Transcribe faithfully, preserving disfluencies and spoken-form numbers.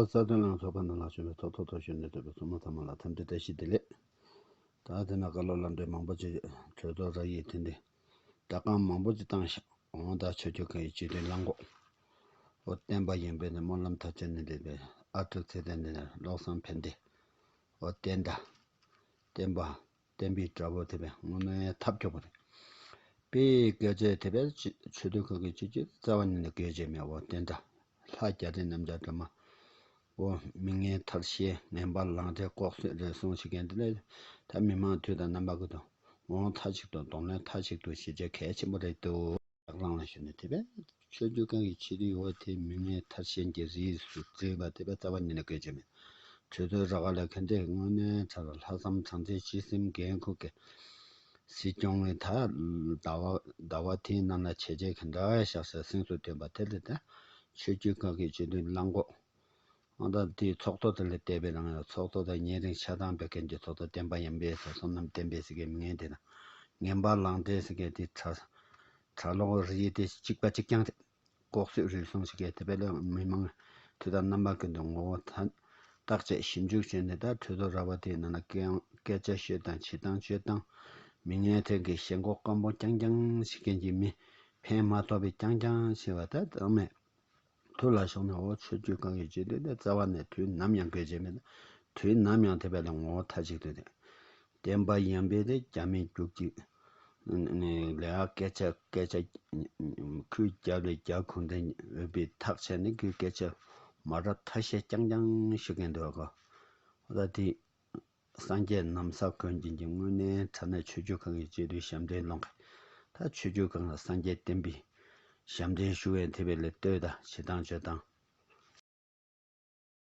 རྩ་དོན་ལ་ཚོགས་པ་ནང་ལ་བྱོན་པའི་ཐོག་ཐོག་ཐོག་བཞུགས་ནས་སྡོད་པའི་སྲུང་མ་ཚང་མ་ལ་འཚམས་འདྲི་བཀྲ་ཤིས་བདེ་ལེགས། ད་དེ་ན་བཀའ་སློབ་ལམ་འབྲས་མང་པོ་ཅིག་གྲོས་ཚོགས་ར་ཡིག་དེ་འདི་སྒྲ་གང་མང་པོ་ཅིག་བཏང་ཤག་འོང་ད་ཆོས་བརྒྱུད་ཁག་གི་སྤྱི་འཐུས་གླང་གོག་འོ་བསྟན་པ་ཡོན་པོ་ནས་སྨོན་ལམ་མཐའ་ཆེན་ནས་འདས་པའི་ཨ་ཀྲུག་ཚེ་བརྟན་འདི་ནས་བློ་བཟང་ཕན་བདེ། འོ་བསྟན་དགྲ། བསྟན་པ། བསྟན་པའི་དགྲ་བོ་དེ་བས་དངོས་གནས་ཐབས་སྐྱོ་པོ་རེད། དཔེ་སྐད་ཆ་དེ་བས་ཆོས་དུས་ཁག་གི་སྤྱི་སྤྱོད་རྩ་བ་ཉིད་ནས་དགོས་ཀྱི་མེད་འོ་བསྟན་དགྲ། ལྷ་རྒྱ་རི་རྣམ་རྒྱལ་སྒྲོལ་མ། འོ་མི་ངན་ཐར་ཤེས་ངན་པ་ལང་ཏེ་ལྐོག་གསོད་རེ་ཟུང་བྱེད་མཁན་དེ་ལས་ད་མི་མང་དུས་དང་རྣམ་པ་ཀུན་ཏུ་ངོ་བོ་མཐའ་གཅིག་ཏུ་གདོང་ལེན་མཐའ་གཅིག་ཏུ་ཞེ་ཆེ་གལ་ཆེན་པོ་རེད་འདུག་ལག་ལང་ལ་ཞུ་ནས་དེ་བས་ཆོས་བརྒྱུད་ཁག་གི་ཆེད་དུ་ཡོད་དེ་མི་ངན་མཐར་ཕྱིན་གྱི་རིས་སུ་བརྩིས་པ་དེ་བས་རྩ་བ་ཉིད་ནས་དགོས་ཀྱི་མེད། གྲོས་ཚོགས་ར་ག་ལ་ཁན་དེ་དངོས་གནས་ཁྲ་ལ་ལྷག་བསམ་ཚང་ཚེ་སྤྱི་སེམས་འགན་ཁུར་གི་སྲིད་སྐྱོང་བའི་ད་ཟླ་བ་ཟླ་བ་དེའི་ནང་ལ་བྱས་རྗེས་ག་འདྲ་བཤགས་ས་སེམས་སུ་བཏོན་པ་དེ་ལས་ད་ཆོས་བརྒྱུད་ཁག་གི་སྤྱི་འཐུས་གླང་གོག་ཨང་ད་དེའི་ཚོགས་གཙོ་དེ་ལས་བལྟས་པའི་རང་ཡང་ཚོགས་གཙོ་དང་ཉེ་རིང་ཆ་ཚང་བོད་ཁན་གྱི་ཚོགས་གཙོ་བསྟན་པ་ཡོན་པོ་ཟེར་བསོད་ནམས་བསྟན་པ་ཟེར་མཁན་མི་ངན་དེ་དང་ངན་པ་ལང་ཏེ་ཟེར་མཁན་དེ་གྲྭ་གྲྭ་ལོག་རིགས་དེ་གཅིག་པ་གཅིག་རྐྱང་རེད། ལྐོག་གསོད་རུལ་སུངས་ཞིག་གིས་དེ་བས་ལས་མི་མང་དུས་དང་རྣམ་པ་ཀུན་ཏུ་ངོ་བོ་ཐ་བརྟག་དཔྱད་ཞིབ་འཇུག་བྱས་ནས་ད་གྲོས་ཚོགས་ར་བ་དེའི་ནང་ན་སྐད་སྐད་ཆ་ཤོད་དང་བྱེད་སྟངས་སྤྱོད་སྟངས་མི་ངན་ཐད་ཀྱི་ཞེན་ཁོག་སྐམ་པོ་རྐྱང་རྐྱང་ཞིག་གིས་ཀྱི་མི་ཕན་མ་ཐོགས་པའི་རྐྱང་རྐྱང་བྱས་པ་ད་དང་མེད། ཐུགས་ལ་ཞོག་ན་འོ་ཆོས་བརྒྱུད་གང་གི་བྱེད་དུས་དེ་རྩ་བ་ནས་དུས་ནམ་ཡང་དགོས་བྱས་མེད། དུས་ནམ་ཡང་དེ་བས་ལས་ངོ་བོ་མཐའ་གཅིག་ཏུ་དེ། བསྟན་པ་ཡོན་པོ་དེ་རྒྱ་མི་རྒྱུག་ཅིག་ནས་ལས་ཀ་སྐད་ཆ་སྐད་ཆ་ཁོས་རྒྱབ་ལས་རྒྱ་གུང་དེ་འོས་པའི་ཐག་བཅད་ནས་ཁོས་སྐད་ཆ་མ་ར་ཐ་ཤལ་རྐྱང་རྐྱང་ཞུ་མཁན་འདུག་གོ་ད་དེ་སངས་རྒྱས་ན་བཟའ་གོན་གྱིན་གྱི་དངོས་གནས་ཁྲ་ནས་ཆོས་བརྒྱུད་གང་གི་བྱེད་དུས་ཞབས་འདྲེན་ལོང་གི་ད་ཆོས་བརྒྱུད་གང་ལ་སངས་རྒྱས་བསྟན་པའི་ཞབས་འདྲེན་ཞུ་བའི་དེ་བས་ལས་ལྟོས་ད་བྱེད་སྟངས་སྤྱོད་སྟངས།